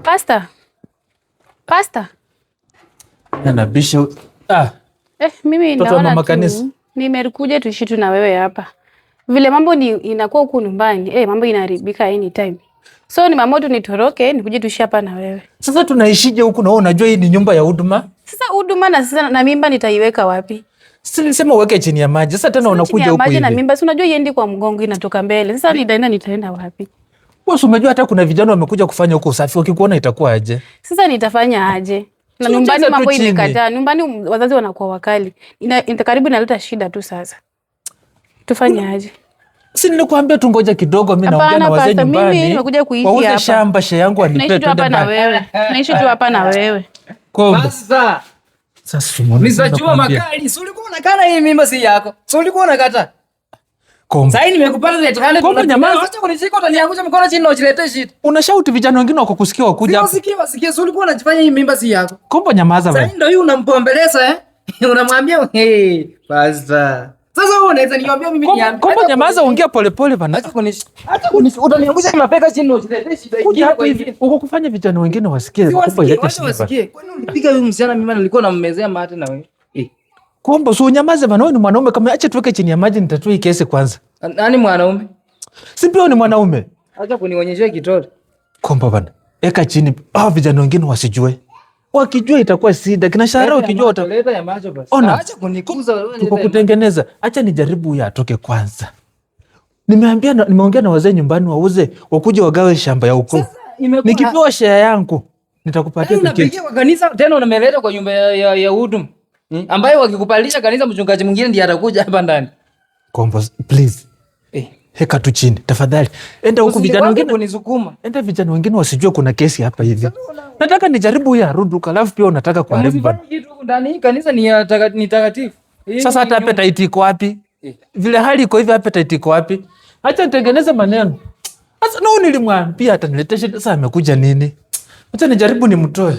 Pasta. Pasta. Anabisha. Ah. Mimi Mtoto wa naona mama kanisa. tu nimekuja tuishi tu na wewe hapa. Vile mambo ni inakuwa huku nyumbani, mambo inaharibika anytime. So ni mama tu nitoroke nikuje tuishi hapa na wewe. Sasa tunaishije huku na wewe unajua hii ni nyumba ya huduma? Sasa huduma na sasa na mimba nitaiweka wapi? Si nilisema uweke chini ya maji. Sasa tena Chini unakuja ya huku maji na hivi. mimba, si unajua iendi kwa mgongo inatoka mbele. Sasa nitaenda wapi? Wewe si umejua hata kuna vijana wamekuja kufanya huko usafi, wakikuona itakuwa aje? Sasa nitafanya aje? Na Si nyumbani ucheze tu mambo chini. imekataa. Nyumbani wazazi wanakuwa wakali. Karibu inaleta shida tu sasa. Tufanye aje? Si nilikuambia tu ngoja kidogo, mimi naongea Hapana, na wazee Pastor, mimi nyumbani. nimekuja kuishi Wauze hapa. shamba share yangu wanipe Naishi tu twende hapa na mbali. wewe. Naishi tu hapa na wewe. Kombe. Sasa Sasa umeona Mr. Juma nakwambia. Makali, si ulikuwa unakana hii mimba si yako? Si ulikuwa unakata? Kombe. Sasa nimekupata red handed. Kombe, nyamaza. Acha kunishika utaniangusha mkono chini na ujiletee shit. Unashauti vijana wengine wako kusikia wakuja hapa. Siwasikie wasikie, si ulikuwa unajifanya hii mimba si yako. Kombe, nyamaza Sasa wewe. ndio hii unampombeleza eh? Unamwambia hey, pastor. Sasa wewe unaweza niambia mimi niambie. Kombe, nyamaza, ongea polepole bana. Acha kunishika. Acha kunishika. Utaniangusha mapeka chini na ujiletee shida. Kuja hapa hivi uko kufanya vijana wengine wasikie, Kombe, ilete shida. Wasikie. Kwani ulipiga huyu msichana mimba na nilikuwa nammezea mate na wewe? Eh. Kombe, si unyamaze bana, wewe ni mwanaume kama acha tuweke chini ya maji nitatue hii kesi kwanza. Nani mwanaume? Si pia ni mwanaume? Acha kunionyesha kitoto. Kombe bana, eka chini. Ah, vijana wengine wasijue. Wakijua itakuwa shida. Kina Shara wakijua Leta ya macho basi. Ona. Acha kunikuza wewe. Tuko kutengeneza. Acha nijaribu huyu atoke kwanza. Nimeambia nimeongea na wazee nyumbani wauze wakuje wagawe shamba ya ukoo. Nikipewa share yangu nitakupatia Yaani tiketi. unapigia kwa kanisa tena unameleta kwa nyumba ya huduma. Ambayo wakikupalisha kanisa mchungaji mwingine ndiye atakuja hapa ndani. Kombo, please. Heka tu chini tafadhali. Enda huku vijana wengine kunisukuma. Enda vijana wengine wasijue kuna kesi hapa hivi. Nataka nijaribu huyu arudi huko, alafu pia unataka kuharibu bana. Msifanye kitu huku ndani, hii kanisa ni ya ni takatifu. Hii Sasa ni hata nyumba. appetite iko wapi? Vile hali iko hivi appetite iko wapi? Acha nitengeneze maneno. Sasa no, nilimwambia ataniletea shida, sasa amekuja nini? Acha nijaribu nimtoe.